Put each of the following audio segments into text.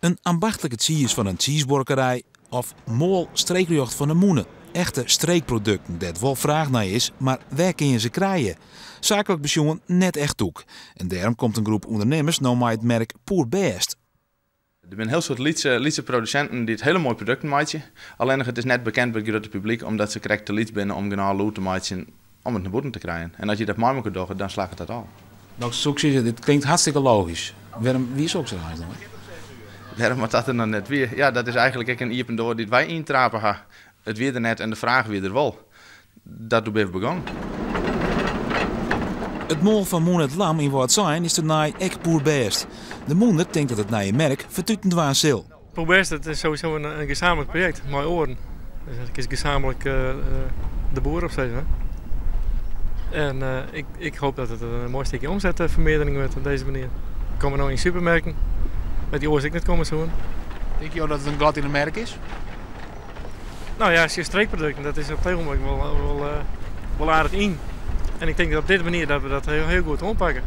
In ambachtlike tsiis fan in tsiisbuorkerij of moal streekrjocht fan de mûne. Echte streekprodukten dêr't wol fraach nei is, mar wêr kinne je se krije? Saaklik besjoen net echt tûk. En dêrom komt in groep ûndernimmers no mei it merk Poerbêst. Der binne in hiel soad lytse, lytse produsinten dy't hiele moaie produkten meitsje. Allinnich it is net bekend by it grutte publyk omdat se krekt te lyts binne om genôch lûd te meitsjen om it nei bûten te krijen. En as je dat mei elkoar dogge, dan slagget dat al. No soe ik sizze, dit klinkt hartstikke logysk. Wêrom wie soks der eins noait? Wêrom oft dat der noch net wie? Ja, dat is eigentlik ek in iepen doar dy't wy yntrape ha. It wie der net en de fraach wie der wol. Dat doe binne we begûn. It moal fan Mûne It Lam yn Wâldsein is tenei ek poerbêst. De mûnder tinkt dat it nije merk fertuten dwaan sil. Poerbêst dat is sowieso in gezamenlik projekt mei oaren. Dus it is gezamenlik de boer op sis mar. En ik hoop dat it in moai stikje omsetfermeardering wurdt op dizze manier. We komme no yn supermerken, wêr't dy oars ek net komme soenen. Tinke jo dat it in gat yn de merk is? No ja, streekprodukten, dat is op dit ogenblik wol aardich yn. En ik tink dat op dizze manier dat we dat hiel goed oanpakke.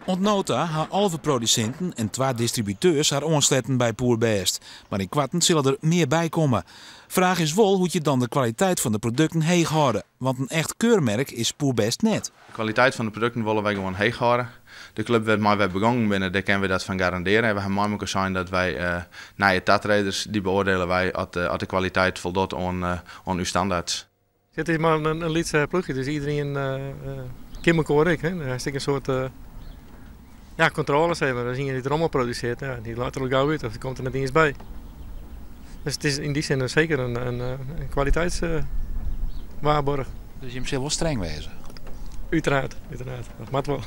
Oant no ta ha 11 produsinten en twa distributeurs har oansletten by Poerbêst. Mar ynkoarten sille der mear by komme. Fraach is wol hoe't je dan de kwaliteit fan de produkten heech hâlde. Want in echt keurmerk is Poerbêst net. De kwaliteit fan de produkten wolle wy gewoan heech hâlde. De klup wêrmei wy begûn binne, dêr kinne wy dat fan garandearje. En we ha mei elkoar sein dat wy nije tatreders, dy beoardiele wy as de kwaliteit foldocht oan ús standerts. It is mar in lyts ploechje, dus iderien kin elkoar ek. Hè. Der is in soart ja, kontrôle, sis mar. As ien dy't rommel produsearret, ja, dy leit der al gau út of dy komt der net iens by. Dus it is yn dy sin seker in kwaliteitswaarborch. Dus jim sille wol streng wêze? Uiteraard, uiteraard. Dat moat wol.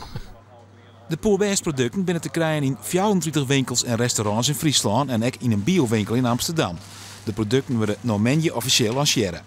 De Poerbêstprodukten binne te krijen yn 34 winkels en restaurants yn Fryslân en ek yn in biowinkel yn Amsterdam. De produkten wurde no moandei offisjeel lansearre.